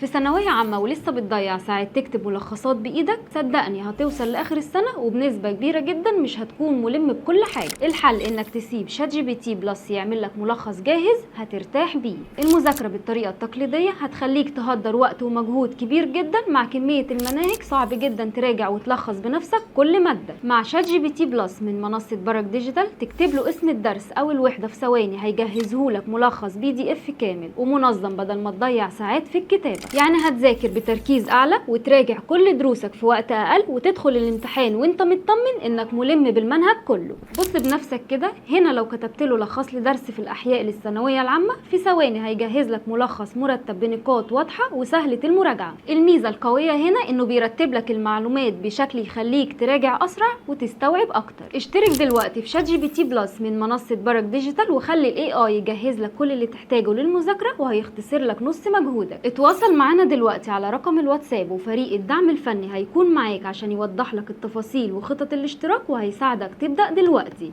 في ثانوية عامة ولسه بتضيع ساعات تكتب ملخصات بإيدك؟ صدقني هتوصل لآخر السنة وبنسبة كبيرة جدا مش هتكون ملم بكل حاجة. الحل إنك تسيب ChatGPT Plus يعمل لك ملخص جاهز هترتاح بيه. المذاكرة بالطريقة التقليدية هتخليك تهدر وقت ومجهود كبير جدا مع كمية المناهج، صعب جدا تراجع وتلخص بنفسك كل مادة. مع ChatGPT Plus من منصة برك ديجيتال تكتب له اسم الدرس أو الوحدة في ثواني هيجهزهولك ملخص PDF كامل ومنظم بدل ما تضيع ساعات في الكتابة. يعني هتذاكر بتركيز أعلى وتراجع كل دروسك في وقت أقل وتدخل الامتحان وانت مطمن انك ملم بالمنهج كله. بص بنفسك كده، هنا لو كتبت له لخص لي درس في الأحياء للثانوية العامة في ثواني هيجهز لك ملخص مرتب بنقاط واضحة وسهلة المراجعة. الميزة القوية هنا انه بيرتب لك المعلومات بشكل يخليك تراجع أسرع وتستوعب أكتر. اشترك دلوقتي في ChatGPT Plus من منصة برك ديجيتال وخلي ال AI يجهز لك كل اللي تحتاجه للمذاكرة وهيختصر لك نص مجهودك. اتواصل معانا دلوقتي على رقم الواتساب وفريق الدعم الفني هيكون معاك عشان يوضح لك التفاصيل وخطط الاشتراك وهيساعدك تبدأ دلوقتي.